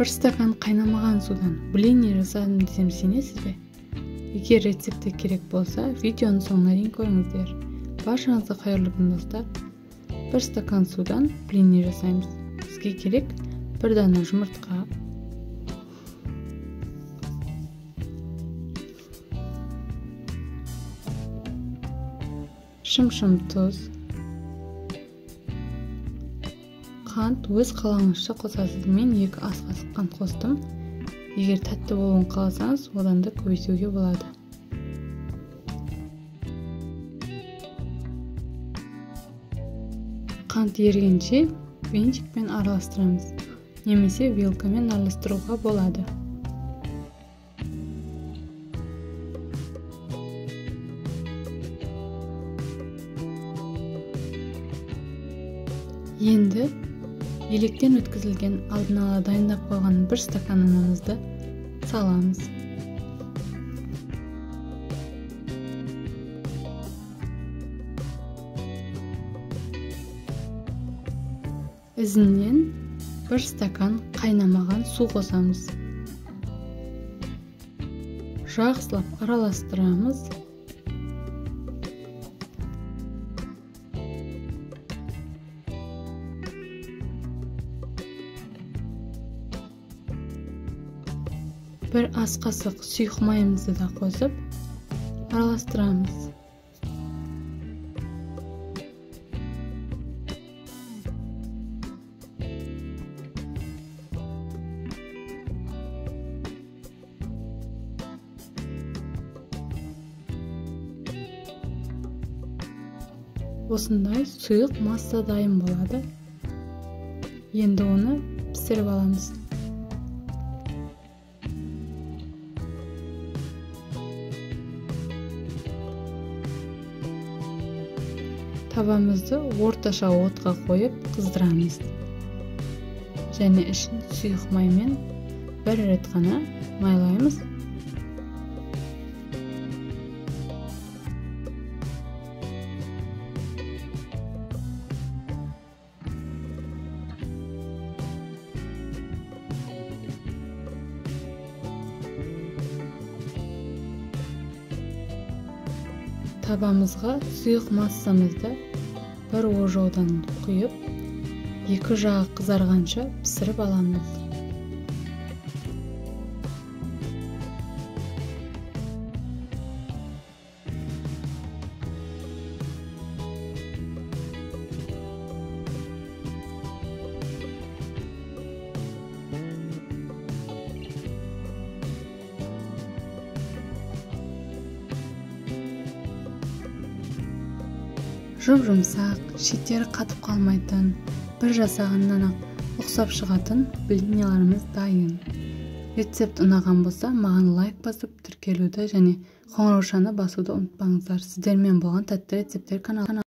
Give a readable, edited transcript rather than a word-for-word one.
Бір стакан қайнамаған судан блины жасадым десем сенесіз бе? Егер рецепті керек болса, видеоның соңына дейін көріңіздер. Баршаңызға қайырлы күн, достар. Бір стакан судан блины жасаймыз. Бізге керек бір дана жұмыртқа, 1 шымшым тұз, қант өз қалауыңызша қосасыз. Мен 2 ас қасық қант қостым. Егер тәтті болуын қаласаңыз, одан да көбейтуге болады. Қант ергенше венчикпен араластырамыз немесе вилкамен араластыруға болады. Енді електен өткізілген, алдын ала дайындап қойған бір стакан ұнымызды саламыз. Ізінен бір стакан қайнамаған су қосамыз. Жақсылап араластырамыз. Бір ас қасық сұйық майымызды да қосып араластырамыз. Осындай сұйық масса дайын болады. Енді оны пісіріп аламыз. Табамызды орташа отқа қойып қыздырамыз. Және ішін сұйық маймен бір рет қана майлаймыз. Табамызға сұйық массамызды бір ожаудан құйып, екі жағы қызарғанша пісіріп аламыз. Жұп-жұмсақ, шеттері қатып қалмайтын, бір жасағаннан-ақ ұқсап шығатын блиниларымыз дайын. Рецепт ұнаған болса, маған лайк басып, тіркелуді және қоңыраушаны басуды ұмытпаңыздар. Сіздермен болған Тәтті рецепттер каналы.